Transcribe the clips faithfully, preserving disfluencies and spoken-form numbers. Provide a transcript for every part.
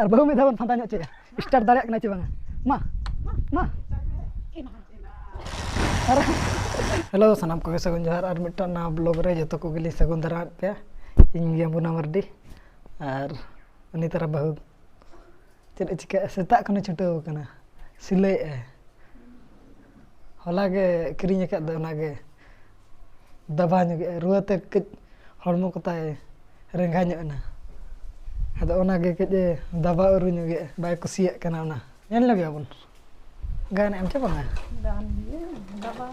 ᱟᱨ ᱵᱟᱹᱦᱩ ᱢᱤᱫ ᱫᱷᱟᱣ ᱵᱚᱱ ᱯᱷᱟᱸᱫᱟ ᱧᱚᱜ ᱦᱚᱪᱚᱭᱟ, ᱥᱴᱟᱨᱴ ᱫᱟᱲᱮᱭᱟᱜ ᱠᱟᱱᱟ ᱪᱮ ᱵᱟᱝᱟ? ᱢᱟ, ᱢᱟ᱾ ᱟᱨ ᱦᱮᱞᱳ, ᱥᱟᱱᱟᱢ ᱠᱚᱜᱮ ᱥᱟᱹᱜᱩᱱ ᱡᱚᱦᱟᱨ᱾ ᱟᱨ ᱢᱤᱫᱴᱟᱝ ᱱᱟᱣᱟ ᱵᱞᱚᱜ ᱨᱮ ᱡᱚᱛᱚ ᱠᱚᱜᱮᱞᱤᱧ ᱥᱟᱹᱜᱩᱱ ᱫᱟᱨᱟᱢᱮᱫ ᱯᱮᱭᱟ᱾ ᱤᱧ ᱜᱮ ᱵᱩᱱᱟ ᱢᱟᱨᱰᱤ ᱟᱨ ᱩᱱᱤ ᱛᱟᱨᱟ ᱵᱟᱹᱦᱩ᱾ ᱪᱮᱫ ᱮ ᱪᱤᱠᱟᱹᱭᱮᱫᱼᱟ? ᱥᱮᱛᱟᱜ ᱠᱷᱚᱱᱮ ᱪᱷᱩᱴᱟᱹᱣ ᱟᱠᱟᱱᱟ, ᱥᱤᱞᱟᱹᱭᱮᱫᱼᱟᱭ᱾ ᱦᱚᱞᱟ ᱜᱮ ᱠᱤᱨᱤᱧ ᱟᱠᱟᱫ ᱫᱚ, ᱚᱱᱟᱜᱮ ᱫᱟᱵᱟ ᱧᱚᱜᱮᱜᱼᱟ᱾ ᱨᱩᱣᱟᱹᱛᱮ ᱠᱟᱹᱡ ᱦᱚᱲᱢᱚ ᱠᱚᱛᱟᱭ ᱨᱮᱸᱜᱟ ᱧᱚᱜ ᱮᱱᱟ, ᱟᱫᱚ ᱚᱱᱟᱜᱮ ᱠᱟᱹᱡ ᱮ ᱫᱟᱵᱟ ᱩᱨᱩ ᱧᱚᱜᱮᱜᱼᱟ, ᱵᱟᱭ ᱠᱩᱥᱤᱭᱟᱜ ᱠᱟᱱᱟ ᱚᱱᱟ᱾ ᱧᱮᱞ ᱧᱚᱜᱮᱜᱼᱟ ᱵᱚᱱ, ᱜᱟᱱᱮᱫ ᱟᱢ ᱪᱮ ᱵᱟᱝᱟ? ᱜᱟᱱ ᱜᱮ, ᱫᱟᱵᱟ,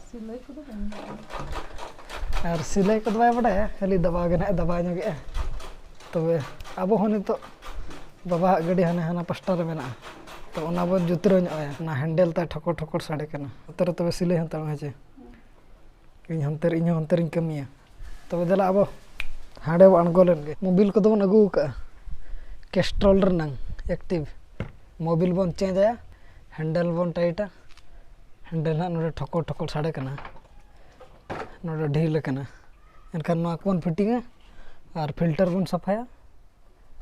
ᱥᱤᱞᱟᱹᱭ ᱠᱚᱫᱚ ᱵᱟᱹᱧ ᱵᱟᱲᱟᱭᱟ᱾ ᱟᱨ ᱥᱤᱞᱟᱹᱭ ᱠᱚᱫᱚ ᱵᱟᱭ ᱵᱟᱰᱟᱭᱟ, ᱠᱷᱟᱹᱞᱤ ᱫᱟᱵᱟ ᱜᱮ ᱱᱟᱦᱟᱜ ᱮ ᱫᱟᱵᱟ ᱧᱚᱜᱮᱜᱼᱟ᱾ ᱛᱚᱵᱮ ᱟᱵᱚ ᱦᱚᱸ ᱱᱤᱛᱚᱜ ᱵᱟᱵᱟᱣᱟᱜ ᱜᱟᱹᱰᱤ ᱦᱟᱱᱮ ᱦᱟᱱᱟ ᱯᱟᱥᱴᱟ ᱨᱮ ᱢᱮᱱᱟᱜᱼᱟ, ᱛᱚ ᱚᱱᱟ ᱵᱚᱱ ᱡᱩᱛᱨᱟᱹᱣ ᱧᱚᱜ ᱟᱭᱟ᱾ ᱚᱱᱟ ᱦᱮᱱᱰᱮᱞ ᱛᱟᱭ ᱴᱷᱚᱠᱚᱨ ᱴᱷᱚᱠᱚᱨ ᱥᱟᱰᱮ ᱠᱟᱱᱟ᱾ ᱱᱚᱛᱮ ᱨᱮ ᱛᱚᱵᱮ ᱥᱤᱞᱟᱹᱭ ᱦᱟᱛᱟᱲ ᱢᱮ ᱦᱮᱸ ᱪᱮ? ᱤᱧ ᱦᱟᱱᱛᱮ ᱨᱮ, ᱤᱧ ᱦᱚᱸ ᱦᱟᱱᱛᱮ ᱨᱤᱧ ᱠᱟᱹᱢᱤᱭᱟ᱾ ᱛᱚᱵᱮ ᱫᱮᱞᱟ ᱟᱵᱚ ᱦᱟᱸᱰᱮ ᱵᱚ ᱟᱬᱜᱚ ᱞᱮᱱ ᱜᱮ᱾ ᱢᱳᱵᱤᱞ ᱠᱚᱫᱚ ᱵᱚᱱ ᱟᱹᱜᱩ ᱟᱠᱟᱫᱼᱟ, ᱠᱮᱥᱴᱨᱚᱞ ᱨᱮᱱᱟᱝ ᱮᱠᱴᱤᱵᱷ᱾ ᱢᱳᱵᱤᱞ ᱵᱚᱱ ᱪᱮᱧᱡᱽ ᱟᱭᱟ, ᱦᱮᱱᱰᱮᱞ ᱵᱚᱱ ᱴᱟᱭᱤᱴᱟ᱾ ᱦᱮᱱᱰᱮᱞ ᱦᱟᱸᱜ ᱱᱚᱰᱮ ᱴᱷᱚᱠᱚᱨ ᱴᱷᱚᱠᱚᱨ ᱥᱟᱰᱮ ᱠᱟᱱᱟ, ᱱᱚᱰᱮ ᱰᱷᱤᱞ ᱟᱠᱟᱱᱟ᱾ ᱮᱱᱠᱷᱟᱱ ᱱᱚᱣᱟ ᱠᱚᱵᱚᱱ ᱯᱷᱤᱴᱤᱝᱟ ᱟᱨ ᱯᱷᱤᱞᱴᱟᱨ ᱵᱚᱱ ᱥᱟᱯᱷᱟᱭᱟ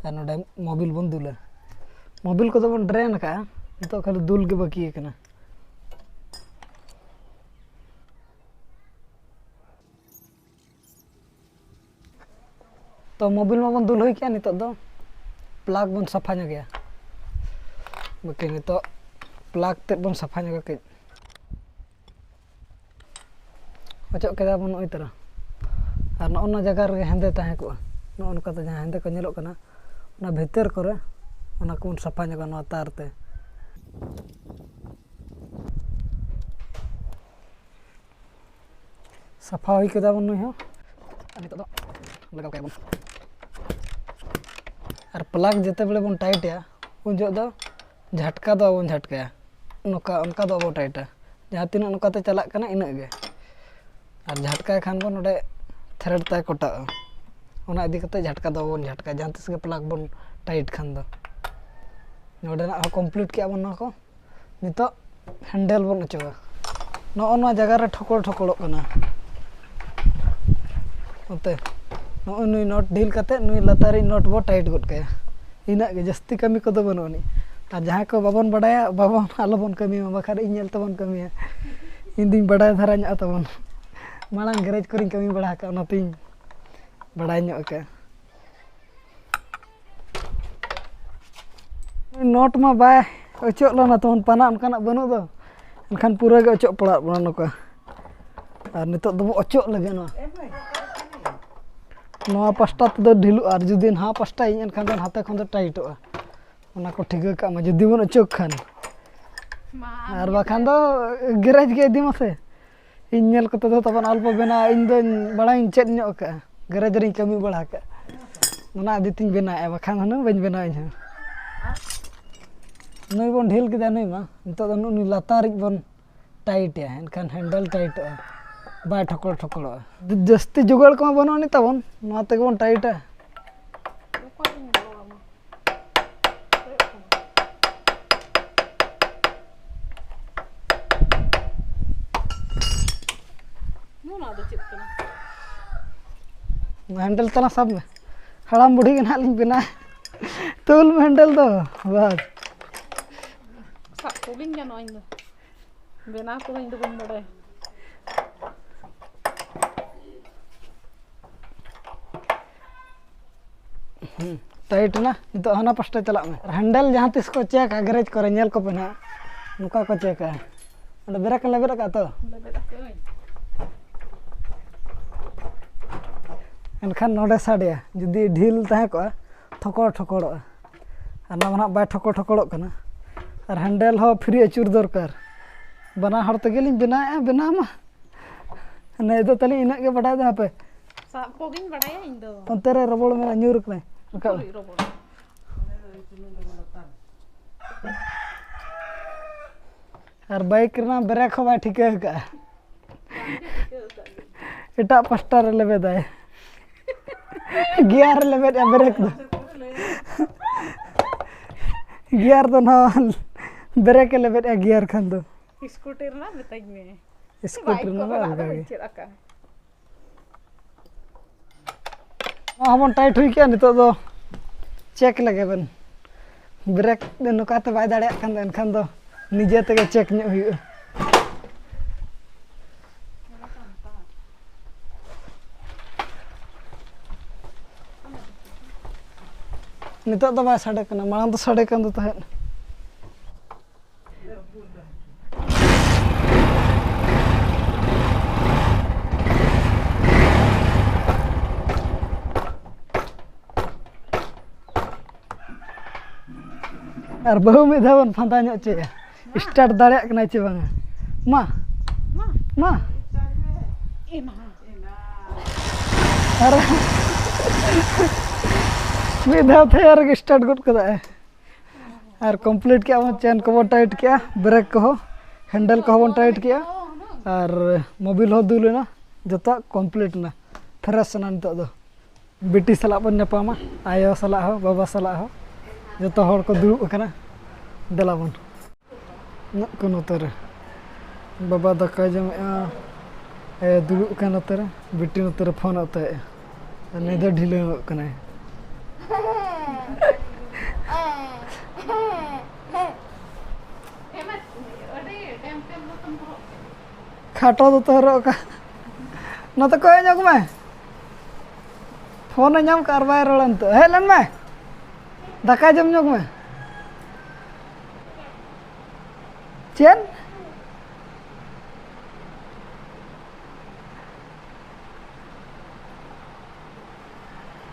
ᱟᱨ ᱱᱚᱰᱮ ᱢᱳᱵᱤᱞ ᱵᱚᱱ ᱫᱩᱞᱟ᱾ ᱢᱳᱵᱤᱞ ᱠᱚᱫᱚ ᱵᱚᱱ ᱰᱨᱮᱱ ᱟᱠᱟᱫᱼᱟ, ᱱᱤᱛᱚᱜ ᱠᱷᱟᱹᱞᱤ ᱫᱩᱞ ᱜᱮ ᱵᱟᱹᱠᱤ ᱟᱠᱟᱱᱟ᱾ ᱛᱚ ᱢᱳᱵᱤᱞ ᱢᱟᱵᱚᱱ ᱫᱩᱞ ᱦᱩᱭ ᱠᱮᱜᱼᱟ, ᱱᱤᱛᱚᱜ ᱫᱚ ᱯᱞᱟᱜᱽ ᱵᱚᱱ ᱥᱟᱯᱷᱟ ᱧᱚᱜᱮᱭᱟ᱾ ᱵᱟᱠᱤ ᱱᱤᱛᱚᱜ ᱯᱞᱟᱜᱽ ᱛᱮᱫ ᱵᱚᱱ ᱥᱟᱯᱷᱟ ᱧᱚᱜᱟ ᱠᱟᱹᱡ᱾ ᱚᱪᱚᱜ ᱠᱮᱫᱟ ᱵᱚᱱ ᱱᱚᱜᱼᱚᱭ ᱛᱟᱨᱟ᱾ ᱟᱨ ᱱᱚᱜᱼᱚ ᱱᱚᱣᱟ ᱡᱟᱭᱜᱟ ᱨᱮᱜᱮ ᱦᱮᱸᱫᱮ ᱛᱟᱦᱮᱸ ᱠᱚᱜᱼᱟ, ᱱᱚᱜᱼᱚ ᱱᱚᱝᱠᱟ ᱛᱮ ᱡᱟᱦᱟᱸ ᱦᱮᱸᱫᱮ ᱠᱚ ᱧᱮᱞᱚᱜ ᱠᱟᱱᱟ, ᱚᱱᱟ ᱵᱷᱤᱛᱟᱹᱨ ᱠᱚᱨᱮ ᱚᱱᱟ ᱠᱚᱵᱚᱱ ᱥᱟᱯᱷᱟ ᱧᱚᱜᱟ ᱱᱚᱣᱟ ᱛᱟᱨ ᱛᱮ᱾ ᱥᱟᱯᱷᱟ ᱦᱩᱭ ᱠᱮᱫᱟ ᱵᱚᱱ ᱱᱩᱭ ᱦᱚᱸ᱾ ᱟᱨ ᱱᱤᱛᱚᱜ ᱫᱚ ᱞᱟᱜᱟᱣ ᱠᱟᱭᱟ ᱵᱚᱱ᱾ ᱟᱨ ᱯᱞᱟᱜᱽ ᱡᱮᱛᱮ ᱵᱮᱲᱮ ᱵᱚᱱ ᱴᱟᱭᱤᱴ ᱮᱭᱟ, ᱩᱱ ᱡᱚᱦᱚᱜ ᱫᱚ ᱡᱷᱟᱴᱠᱟ ᱫᱚ ᱵᱟᱵᱚᱱ ᱡᱷᱟᱴᱠᱟᱭᱟ, ᱱᱚᱝᱠᱟ, ᱚᱱᱠᱟ ᱫᱚ ᱵᱟᱵᱚᱱ ᱴᱟᱭᱤᱴᱟ᱾ ᱡᱟᱦᱟᱸ ᱛᱤᱱᱟᱹᱜ ᱱᱚᱝᱠᱟᱛᱮ ᱪᱟᱞᱟᱜ ᱠᱟᱱᱟ, ᱤᱱᱟᱹᱜ ᱜᱮ᱾ ᱟᱨ ᱡᱷᱟᱴᱠᱟᱭ ᱠᱷᱟᱱ ᱵᱚᱱ ᱱᱚᱰᱮ ᱛᱷᱨᱮᱰ ᱛᱟᱭ ᱠᱚᱴᱟᱜᱼᱟ, ᱚᱱᱟ ᱤᱫᱤ ᱠᱟᱛᱮ ᱡᱷᱟᱴᱠᱟ ᱫᱚ ᱵᱟᱵᱚᱱ ᱡᱷᱟᱴᱠᱟᱭᱟ, ᱡᱟᱦᱟᱸ ᱛᱤᱥ ᱜᱮ ᱯᱞᱟᱜᱽ ᱵᱚᱱ ᱴᱟᱭᱤᱴ ᱠᱷᱟᱱ ᱫᱚ᱾ ᱱᱚᱰᱮᱱᱟᱜ ᱦᱚᱸ ᱠᱚᱢᱯᱞᱤᱴ ᱠᱮᱜᱼᱟ ᱵᱚᱱ ᱱᱚᱣᱟ ᱠᱚ᱾ ᱱᱤᱛᱚᱜ ᱦᱮᱱᱰᱮᱞ ᱵᱚᱱ ᱚᱪᱚᱜᱟ᱾ ᱱᱚᱜᱼᱚ ᱱᱚᱣᱟ ᱡᱟᱭᱜᱟ ᱨᱮ ᱴᱷᱚᱠᱚᱲ ᱴᱷᱚᱠᱚᱲᱚᱜ ᱠᱟᱱᱟ᱾ ᱱᱚᱛᱮ ᱱᱚᱜᱼᱚᱭ ᱱᱩᱭ ᱱᱚᱴ ᱰᱷᱤᱞ ᱠᱟᱛᱮ ᱱᱩᱭ ᱞᱟᱛᱟᱨᱤᱡ ᱱᱚᱴ ᱵᱚ ᱴᱟᱭᱤᱴ ᱜᱚᱫ ᱠᱟᱭᱟ᱾ ᱤᱱᱟᱹᱜ ᱜᱮ, ᱡᱟᱹᱥᱛᱤ ᱠᱟᱹᱢᱤ ᱠᱚᱫᱚ ᱵᱟᱹᱱᱩᱜ ᱟᱹᱱᱤᱡ᱾ ᱟᱨ ᱡᱟᱦᱟᱸᱭ ᱠᱚ ᱵᱟᱵᱚᱱ ᱵᱟᱰᱟᱭᱟ, ᱵᱟᱵᱚᱱ, ᱟᱞᱚᱵᱚᱱ ᱠᱟᱹᱢᱤ ᱢᱟ, ᱵᱟᱠᱷᱟᱱ ᱤᱧ ᱧᱮᱞ ᱛᱮᱵᱚᱱ ᱠᱟᱹᱢᱤᱭᱟ᱾ ᱤᱧ ᱫᱩᱧ ᱵᱟᱰᱟᱭ ᱫᱷᱟᱨᱟ ᱧᱚᱜᱼᱟ ᱛᱟᱵᱚᱱ᱾ ᱢᱟᱲᱟᱝ ᱜᱮᱨᱮᱡᱽ ᱠᱚᱨᱮᱧ ᱠᱟᱹᱢᱤ ᱵᱟᱲᱟ ᱟᱠᱟᱫ, ᱚᱱᱟᱛᱤᱧ ᱵᱟᱰᱟᱭ ᱧᱚᱜ ᱟᱠᱟᱫᱼᱟ᱾ ᱱᱚᱴ ᱢᱟ ᱵᱟᱭ ᱚᱪᱚᱜ ᱞᱮᱱᱟ ᱛᱟᱵᱚᱱ, ᱯᱟᱱᱟ ᱚᱱᱠᱟᱱᱟᱜ ᱵᱟᱹᱱᱩᱜ ᱫᱚ, ᱮᱱᱠᱷᱟᱱ ᱯᱩᱨᱟᱹ ᱜᱮ ᱚᱪᱚᱜ ᱯᱟᱲᱟᱜ ᱵᱚᱱᱟ ᱱᱚᱝᱠᱟ᱾ ᱟᱨ ᱱᱤᱛᱚᱜ ᱫᱚᱵᱚ ᱚᱪᱚᱜ ᱞᱟᱹᱜᱤᱫ ᱱᱚᱣᱟ, ᱱᱚᱣᱟ ᱯᱟᱥᱴᱟ ᱛᱮᱫᱚ ᱰᱷᱤᱞᱚᱜᱼᱟ, ᱟᱨ ᱡᱩᱫᱤ ᱱᱟᱣᱟ ᱯᱟᱥᱴᱟᱭᱤᱧ, ᱮᱱᱠᱷᱟᱱ ᱫᱚ ᱱᱟᱛᱮ ᱠᱷᱚᱱ ᱫᱚ ᱴᱟᱭᱤᱴᱚᱜᱼᱟ᱾ ᱚᱱᱟ ᱠᱚ ᱴᱷᱤᱠᱟᱹ ᱠᱟᱜ ᱢᱟ, ᱡᱩᱫᱤ ᱵᱚᱱ ᱚᱪᱚᱜ ᱠᱷᱟᱱ᱾ ᱢᱟ, ᱟᱨ ᱵᱟᱠᱷᱟᱱ ᱫᱚ ᱜᱮᱨᱮᱡᱽ ᱜᱮ ᱤᱫᱤ ᱢᱟᱥᱮ᱾ ᱤᱧ ᱧᱮᱞ ᱠᱟᱛᱮ ᱫᱚ ᱛᱟᱵᱚᱱ ᱟᱞᱚᱯᱮ ᱵᱮᱱᱟᱣᱟ, ᱤᱧ ᱫᱚᱧ ᱵᱟᱲᱟᱭᱤᱧ ᱪᱮᱫ ᱧᱚᱜ ᱟᱠᱟᱫᱼᱟ, ᱜᱮᱨᱮᱡᱽ ᱨᱤᱧ ᱠᱟᱹᱢᱤ ᱵᱟᱲᱟ ᱟᱠᱟᱫᱼᱟ, ᱚᱱᱟ ᱤᱫᱤ ᱛᱤᱧ ᱵᱮᱱᱟᱣᱮᱫᱼᱟ, ᱵᱟᱠᱷᱟᱱ ᱦᱩᱱᱟᱹᱝ ᱵᱟᱹᱧ ᱵᱮᱱᱟᱣ ᱤᱧ ᱦᱚᱸ᱾ ᱱᱩᱭ ᱵᱚᱱ ᱰᱷᱤᱞ ᱠᱮᱫᱟ, ᱱᱩᱭ ᱢᱟ ᱱᱤᱛᱚᱜ ᱫᱚ ᱱᱩᱜ ᱱᱩᱭ ᱞᱟᱛᱟᱨᱤᱡ ᱵᱚᱱ ᱴᱟᱭᱤᱴᱮᱜᱼᱟ, ᱮᱱᱠᱷᱟᱱ ᱦᱮᱱᱰᱮᱞ ᱴᱟᱭᱤᱴᱚᱜᱼᱟ, ᱵᱟᱭ ᱴᱷᱚᱠᱚᱲ ᱴᱷᱚᱠᱚᱲᱚᱜᱼᱟ᱾ ᱡᱟᱹᱥᱛᱤ ᱡᱚᱜᱟᱲ ᱠᱚᱢᱟ ᱵᱟᱹᱱᱩᱜ ᱟᱹᱱᱤᱡ ᱛᱟᱵᱚᱱ, ᱱᱚᱣᱟ ᱛᱮᱜᱮ ᱵᱚᱱ ᱴᱟᱭᱤᱴᱟ᱾ ᱱᱚᱣᱟ ᱫᱚ ᱪᱮᱫ ᱠᱟᱱᱟ? ᱦᱮᱱᱰᱮᱞ ᱛᱟᱞᱟᱝ ᱥᱟᱵ ᱢᱮ᱾ ᱦᱟᱲᱟᱢ ᱵᱩᱲᱦᱤ ᱜᱮ ᱱᱟᱦᱟᱜ ᱞᱤᱧ ᱵᱮᱱᱟᱣᱟ᱾ ᱛᱩᱞ ᱢᱮ ᱦᱮᱱᱰᱮᱞ ᱫᱚ, ᱵᱟᱥ᱾ ᱥᱟᱵ ᱠᱚ ᱵᱟᱹᱧ ᱜᱟᱱᱚᱜᱼᱟ ᱤᱧ ᱫᱚ᱾ ᱵᱮᱱᱟᱣ ᱠᱚᱫᱚ ᱤᱧ ᱫᱚ ᱵᱟᱹᱧ ᱵᱟᱰᱟᱭᱟ᱾ ᱦᱩᱸ, ᱴᱟᱭᱤᱴ ᱮᱱᱟ᱾ ᱱᱤᱛᱚᱜ ᱦᱟᱱᱟ ᱯᱟᱥᱴᱟ ᱪᱟᱞᱟᱜ ᱢᱮ᱾ ᱟᱨ ᱦᱮᱱᱰᱮᱞ ᱡᱟᱦᱟᱸ ᱛᱤᱥ ᱠᱚ ᱪᱮᱠᱟ, ᱜᱮᱨᱮᱡᱽ ᱠᱚᱨᱮ ᱧᱮᱞ ᱠᱚᱯᱮ ᱱᱟᱦᱟᱜ, ᱱᱚᱝᱠᱟ ᱠᱚ ᱪᱮᱠᱟ᱾ ᱚᱸᱰᱮ ᱵᱨᱮᱠ ᱞᱮᱵᱮᱫ ᱟᱠᱟᱫ ᱛᱚ? ᱞᱮᱵᱮᱫ ᱟᱠᱟᱫᱟᱹᱧ᱾ ᱮᱱᱠᱷᱟᱱ ᱱᱚᱰᱮ ᱥᱟᱰᱮᱭᱟ, ᱡᱩᱫᱤ ᱰᱷᱤᱞ ᱛᱟᱦᱮᱸ ᱠᱚᱜᱼᱟ, ᱴᱷᱚᱠᱚᱲ ᱴᱷᱚᱠᱚᱲᱚᱜᱼᱟ᱾ ᱟᱨ ᱱᱚᱣᱟ ᱢᱟ ᱱᱟᱦᱟᱜ ᱵᱟᱭ ᱴᱷᱚᱠᱚᱲ ᱴᱷᱚᱠᱚᱲᱚᱜ ᱠᱟᱱᱟ᱾ ᱟᱨ ᱦᱮᱱᱰᱮᱞ ᱦᱚᱸ ᱯᱷᱨᱤ ᱟᱹᱪᱩᱨ ᱫᱚᱨᱠᱟᱨ᱾ ᱵᱟᱱᱟ ᱦᱚᱲ ᱛᱮᱜᱮ ᱞᱤᱧ ᱵᱮᱱᱟᱣᱮᱫᱼᱟ, ᱵᱮᱱᱟᱣ ᱢᱟ᱾ ᱱᱤᱭᱟᱹ ᱫᱚ ᱛᱟᱹᱞᱤᱧ ᱤᱱᱟᱹᱜ ᱜᱮ ᱵᱟᱰᱟᱭ ᱫᱚ ᱦᱟᱯᱮ᱾ ᱥᱟᱵ ᱠᱚᱜᱤᱧ ᱵᱟᱰᱟᱭᱟ ᱤᱧ ᱫᱚ᱾ ᱚᱱᱛᱮ ᱨᱮ ᱨᱚᱵᱚᱲ ᱢᱮᱱᱟᱜᱼᱟ, ᱧᱩᱨ ᱠᱟᱱᱟᱭ᱾ ᱨᱟᱠᱟᱵ ᱢᱮ᱾ ᱩᱠᱩᱨᱤᱡ ᱨᱚᱵᱚᱲ? ᱟᱨ ᱵᱟᱭᱤᱠ ᱨᱮᱱᱟᱜ ᱵᱨᱮᱠ ᱦᱚᱸ ᱵᱟᱭ ᱴᱷᱤᱠᱟᱹ ᱟᱠᱟᱫᱼᱟ᱾ ᱵᱟᱝᱜᱮ ᱴᱷᱤᱠᱟᱹ ᱟᱠᱟᱫ ᱜᱮ᱾ ᱮᱴᱟᱜ ᱯᱟᱥᱴᱟ ᱨᱮ ᱞᱮᱵᱮᱫᱟᱭ᱾ ᱜᱤᱭᱟᱨ ᱨᱮ ᱞᱮᱵᱮᱫᱼᱟ ᱵᱨᱮᱠ ᱫᱚ᱾ ᱜᱤᱭᱟᱨ ᱫᱚ ᱱᱟᱣᱟ ᱵᱨᱮᱠ ᱮ ᱞᱮᱵᱮᱫᱼᱟ ᱜᱤᱭᱟᱨ ᱠᱷᱟᱱ ᱫᱚ᱾ ᱥᱠᱩᱴᱤ ᱨᱮᱱᱟᱜ ᱢᱮᱛᱟᱧ ᱢᱮ᱾ ᱥᱠᱩᱴᱤ ᱵᱟᱭᱤᱠ ᱨᱮᱱᱟᱜ ᱠᱚᱨᱮᱱᱟᱜ ᱫᱚ ᱟᱞᱜᱟ ᱵᱟᱹᱧ ᱜᱮ᱾ ᱪᱮᱫ ᱟᱠᱟᱫᱼᱟ᱾ ᱱᱚᱣᱟ ᱦᱚᱸᱵᱚᱱ ᱴᱟᱭᱤᱴ ᱦᱩᱭ ᱠᱮᱜᱼᱟ᱾ ᱱᱤᱛᱚᱜ ᱫᱚ ᱪᱮᱠ ᱞᱮᱜᱮ ᱵᱮᱱ᱾ ᱵᱨᱮᱠ ᱱᱚᱝᱠᱟᱛᱮ ᱵᱟᱭ ᱫᱟᱲᱮᱭᱟᱜ ᱠᱷᱟᱱ ᱫᱚ, ᱮᱱᱠᱷᱟᱱ ᱫᱚ ᱱᱤᱡᱮ ᱛᱮᱜᱮ ᱪᱮᱠ ᱧᱚᱜ ᱦᱩᱭᱩᱜᱼᱟ᱾ ᱱᱤᱛᱚᱜ ᱫᱚ ᱵᱟᱭ ᱥᱟᱰᱮ ᱠᱟᱱᱟ, ᱢᱟᱲᱟᱝ ᱫᱚ ᱥᱟᱰᱮ ᱠᱟᱱ ᱫᱚ ᱛᱟᱦᱮᱸᱫ᱾ ᱟᱨ ᱵᱟᱹᱦᱩ ᱢᱤᱫ ᱫᱷᱟᱣ ᱵᱚᱱ ᱯᱷᱟᱸᱫᱟ ᱧᱚᱜ ᱦᱚᱪᱚᱭᱟ, ᱥᱴᱟᱨᱴ ᱫᱟᱲᱮᱭᱟᱜ ᱠᱟᱱᱟᱭ ᱪᱮ ᱵᱟᱝᱟ᱾ ᱢᱟ, ᱢᱟ᱾ ᱟᱨ ᱢᱤᱫ ᱫᱷᱟᱣ ᱛᱮ ᱟᱨ ᱥᱴᱟᱨᱴ ᱜᱚᱫ ᱠᱟᱫᱟᱭ᱾ ᱟᱨ ᱠᱚᱢᱯᱞᱤᱴ ᱠᱮᱜᱼᱟ ᱵᱚᱱ, ᱪᱮᱱ ᱠᱚᱵᱚᱱ ᱴᱟᱭᱤᱴ ᱠᱮᱜᱼᱟ, ᱵᱨᱮᱠ ᱠᱚᱦᱚᱸ, ᱦᱮᱱᱰᱮᱞ ᱠᱚᱦᱚᱸ ᱵᱚᱱ ᱴᱟᱭᱤᱴ ᱠᱮᱜᱼᱟ, ᱟᱨ ᱢᱳᱵᱤᱞ ᱦᱚᱸ ᱫᱩᱞ ᱮᱱᱟ, ᱡᱚᱛᱚᱣᱟᱜ ᱠᱚᱢᱯᱞᱤᱴ ᱮᱱᱟ, ᱯᱷᱨᱮᱥ ᱮᱱᱟ ᱱᱤᱛᱚᱜ ᱫᱚ᱾ ᱵᱤᱴᱤ ᱥᱟᱞᱟᱜ ᱵᱚᱱ ᱧᱟᱯᱟᱢᱟ, ᱟᱭᱳ ᱥᱟᱞᱟᱜ ᱦᱚᱸ, ᱵᱟᱵᱟ ᱥᱟᱞᱟᱜ ᱦᱚᱸ, ᱡᱚᱛᱚ ᱦᱚᱲ ᱠᱚ ᱫᱩᱲᱩᱵ ᱟᱠᱟᱱᱟ᱾ ᱫᱮᱞᱟ ᱵᱚᱱ ᱱᱚᱜ ᱠᱚ ᱱᱚᱛᱮ ᱨᱮ ᱵᱟᱵᱟ ᱫᱟᱠᱟᱭ ᱡᱚᱢᱮᱜᱼᱟ, ᱮ, ᱫᱩᱲᱩᱵ ᱟᱠᱟᱱ ᱱᱚᱛᱮ ᱨᱮ, ᱵᱤᱴᱤ ᱱᱚᱛᱮ ᱨᱮ ᱯᱷᱳᱱ ᱚᱛᱟᱭᱮᱜᱼᱟ᱾ ᱟᱨ ᱱᱩᱭ ᱫᱚ ᱰᱷᱤᱞᱟᱹᱣ ᱧᱚᱜ ᱠᱟᱱᱟᱭ᱾ ᱠᱷᱟᱴᱚ ᱫᱚᱛᱚ ᱦᱚᱨᱚᱜ ᱠᱟᱜ᱾ ᱱᱚᱛᱮ ᱠᱚᱭᱚᱜ ᱧᱚᱜ ᱢᱮ᱾ ᱯᱷᱳᱱᱮ ᱧᱟᱢ ᱠᱟᱜ ᱟᱨ ᱵᱟᱭ ᱨᱚᱲᱟ ᱱᱤᱛᱚᱜ᱾ ᱦᱮᱡ ᱞᱮᱱ ᱢᱮ, ᱫᱟᱠᱟ ᱡᱚᱢ ᱧᱚᱜ ᱢᱮ᱾ ᱪᱮᱫ?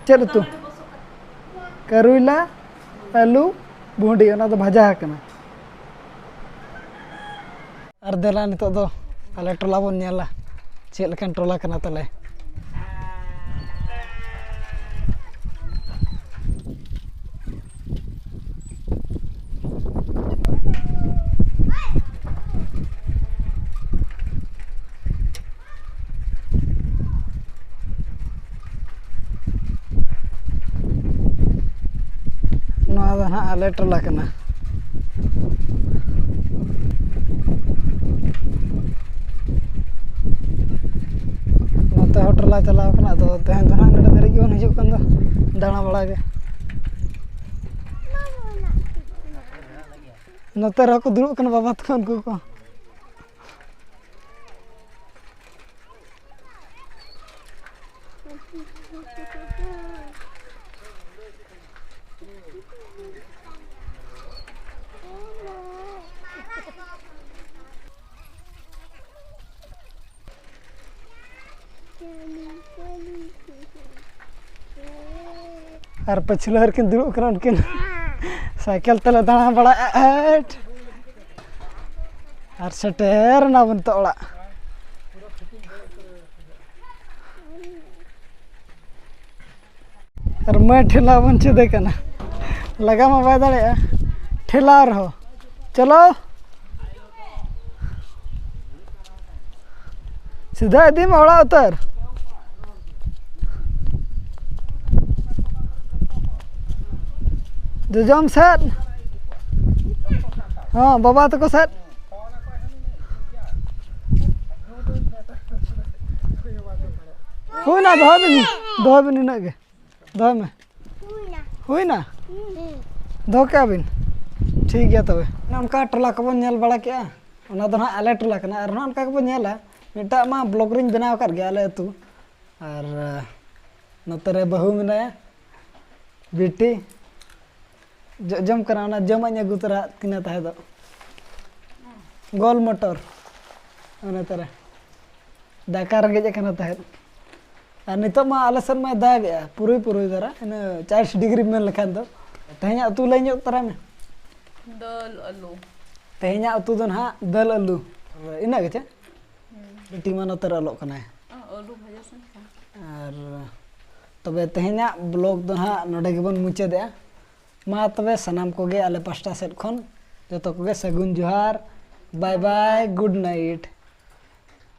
ᱪᱮᱫ ᱩᱛᱩ? ᱠᱟᱨᱩᱭᱞᱟ, ᱟᱹᱞᱩ, ᱵᱷᱩᱸᱰᱤ, ᱚᱱᱟ ᱫᱚ ᱵᱷᱟᱡᱟ ᱟᱠᱟᱱᱟ᱾ ᱟᱨ ᱫᱮᱞᱟ ᱱᱤᱛᱚᱜ ᱫᱚ ᱟᱞᱮ ᱴᱚᱞᱟ ᱵᱚᱱ ᱧᱮᱞᱟ, ᱪᱮᱫ ᱞᱮᱠᱟᱱ ᱴᱚᱞᱟ ᱠᱟᱱᱟ ᱛᱟᱞᱮ᱾ ᱱᱚᱣᱟ ᱫᱚ ᱱᱟᱦᱟᱜ ᱟᱞᱮ ᱴᱚᱞᱟ ᱠᱟᱱᱟ᱾ ᱱᱚᱛᱮ ᱦᱚᱸ ᱴᱚᱞᱟ ᱪᱟᱞᱟᱣ ᱠᱟᱱᱟ, ᱟᱫᱚ ᱛᱮᱦᱮᱧ ᱫᱚ ᱱᱟᱦᱟᱜ ᱱᱚᱰᱮ ᱫᱷᱟᱹᱨᱤᱡ ᱜᱮᱵᱚᱱ ᱦᱤᱡᱩᱜ ᱠᱟᱱ ᱫᱚ ᱫᱟᱬᱟ ᱵᱟᱲᱟ ᱜᱮ᱾ ᱱᱚᱛᱮ ᱨᱮᱦᱚᱸ ᱠᱚ ᱫᱩᱲᱩᱵ ᱠᱟᱱᱟ ᱵᱟᱵᱟ ᱛᱟᱠᱚ, ᱩᱱᱠᱩ ᱠᱚ᱾ ᱟᱨ ᱯᱟᱹᱪᱷᱞᱟᱹ ᱨᱮᱠᱤᱱ ᱫᱩᱲᱩᱵ ᱠᱟᱱᱟ ᱩᱱᱠᱤᱱ᱾ ᱥᱟᱭᱠᱮᱞ ᱛᱮᱞᱮ ᱫᱟᱬᱟ ᱵᱟᱲᱟᱭᱮᱫᱼᱟ᱾ ᱟᱨ ᱥᱮᱴᱮᱨ ᱮᱱᱟ ᱵᱚᱱ ᱱᱤᱛᱚᱜ ᱚᱲᱟᱜ᱾ ᱟᱨ ᱢᱟᱹᱭ ᱴᱷᱮᱞᱟᱣ ᱵᱚᱱ ᱪᱮᱫᱮ ᱠᱟᱱᱟ, ᱞᱟᱜᱟ ᱢᱟ ᱵᱟᱭ ᱫᱟᱲᱮᱭᱟᱜᱼᱟ ᱴᱷᱮᱞᱟᱣ ᱨᱮᱦᱚᱸ᱾ ᱪᱚᱞᱚ, ᱥᱤᱫᱷᱟᱹ ᱤᱫᱤ ᱢᱮ ᱚᱲᱟᱜ ᱩᱛᱟᱹᱨ᱾ ᱡᱚᱡᱚᱢ ᱥᱮᱫ, ᱦᱚᱸ, ᱵᱟᱵᱟ ᱛᱟᱠᱚ ᱥᱮᱫ᱾ ᱦᱩᱭᱱᱟ, ᱫᱚᱦᱚᱭ ᱵᱤᱱ, ᱫᱚᱦᱚᱭ ᱵᱤᱱ ᱤᱱᱟᱹᱜ ᱜᱮ᱾ ᱫᱚᱦᱚᱭ ᱢᱮ᱾ ᱦᱩᱭᱱᱟ᱾ ᱦᱩᱭᱱᱟ? ᱦᱩᱸ᱾ ᱫᱚᱦᱚ ᱠᱮᱜᱼᱟ ᱵᱤᱱ? ᱴᱷᱤᱠ ᱜᱮᱭᱟ ᱛᱚᱵᱮ᱾ ᱚᱱᱮ ᱚᱱᱠᱟ ᱴᱚᱞᱟ ᱠᱚᱵᱚᱱ ᱧᱮᱞ ᱵᱟᱲᱟ ᱠᱮᱜᱼᱟ, ᱚᱱᱟ ᱫᱚ ᱱᱟᱦᱟᱜ ᱟᱞᱮ ᱴᱚᱞᱟ ᱠᱟᱱᱟ᱾ ᱟᱨᱦᱚᱸ ᱚᱱᱠᱟ ᱜᱮᱵᱚᱱ ᱧᱮᱞᱟ, ᱢᱤᱫᱴᱟᱜ ᱢᱟ ᱵᱞᱚᱜ ᱨᱤᱧ ᱵᱮᱱᱟᱣ ᱟᱠᱟᱫ ᱜᱮᱭᱟ ᱟᱞᱮ ᱟᱹᱛᱩ᱾ ᱟᱨ ᱱᱚᱛᱮ ᱨᱮ ᱵᱟᱹᱦᱩ ᱢᱮᱱᱟᱭᱟ, ᱵᱤᱴᱤ᱾ ᱡᱚ-, ᱡᱚᱢ ᱠᱟᱱᱟ, ᱚᱱᱟ ᱡᱚᱢᱟᱜ ᱤᱧ ᱟᱹᱜᱩ ᱛᱚᱨᱟ ᱟᱫ ᱠᱤᱱᱟ ᱛᱟᱦᱮᱸ ᱫᱚ᱾ ᱜᱳᱞ ᱢᱚᱴᱚᱨ, ᱚᱱᱟ ᱛᱟᱨᱟ᱾ ᱫᱟᱠᱟ ᱨᱮᱸᱜᱮᱡ ᱟᱠᱟᱱᱟ ᱛᱟᱦᱮᱸᱫ᱾ ᱟᱨ ᱱᱤᱛᱚᱜ ᱢᱟ ᱟᱞᱮ ᱥᱮᱫ ᱢᱟᱭ ᱫᱟᱜᱮᱜᱼᱟ, ᱯᱩᱨᱩᱭ ᱯᱩᱨᱩᱭ ᱫᱷᱟᱨᱟ, ᱤᱱᱟᱹ ᱪᱟᱞᱤᱥ ᱰᱤᱜᱽᱨᱤ ᱢᱮᱱ ᱞᱮᱠᱷᱟᱱ ᱫᱚ᱾ ᱛᱮᱦᱮᱧᱟᱜ ᱩᱛᱩ ᱞᱟᱹᱭ ᱧᱚᱜ ᱛᱟᱨᱟᱭ ᱢᱮ᱾ ᱫᱟᱹᱞ, ᱟᱹᱞᱩ᱾ ᱛᱮᱦᱮᱧᱟᱜ ᱩᱛᱩ ᱫᱚ ᱱᱟᱦᱟᱜ ᱫᱟᱹᱞ, ᱟᱹᱞᱩ᱾ ᱤᱱᱟᱹᱜ ᱜᱮᱪᱮ? ᱦᱩᱸ᱾ ᱵᱤᱴᱤ ᱢᱟ ᱱᱚᱛᱮ ᱨᱮ ᱚᱞᱚᱜ ᱠᱟᱱᱟᱭ᱾ ᱚ, ᱟᱹᱞᱩ ᱵᱷᱟᱡᱟ ᱥᱟᱶ ᱥᱟᱶ᱾ ᱟᱨ ᱛᱚᱵᱮ ᱛᱮᱦᱮᱧᱟᱜ ᱵᱞᱚᱜ ᱫᱚ ᱱᱟᱦᱟᱜ ᱱᱚᱰᱮ ᱜᱮᱵᱚᱱ ᱢᱩᱪᱟᱹᱫᱮᱜᱼᱟ᱾ ᱢᱟ ᱛᱚᱵᱮ ᱥᱟᱱᱟᱢ ᱠᱚᱜᱮ ᱟᱞᱮ ᱯᱟᱥᱴᱟ ᱥᱮᱫ ᱠᱷᱚᱱ ᱡᱚᱛᱚ ᱠᱚᱜᱮ ᱥᱟᱹᱜᱩᱱ ᱡᱚᱦᱟᱨ᱾ ᱵᱟᱭ ᱵᱟᱭ, ᱜᱩᱰ ᱱᱟᱭᱤᱴ᱾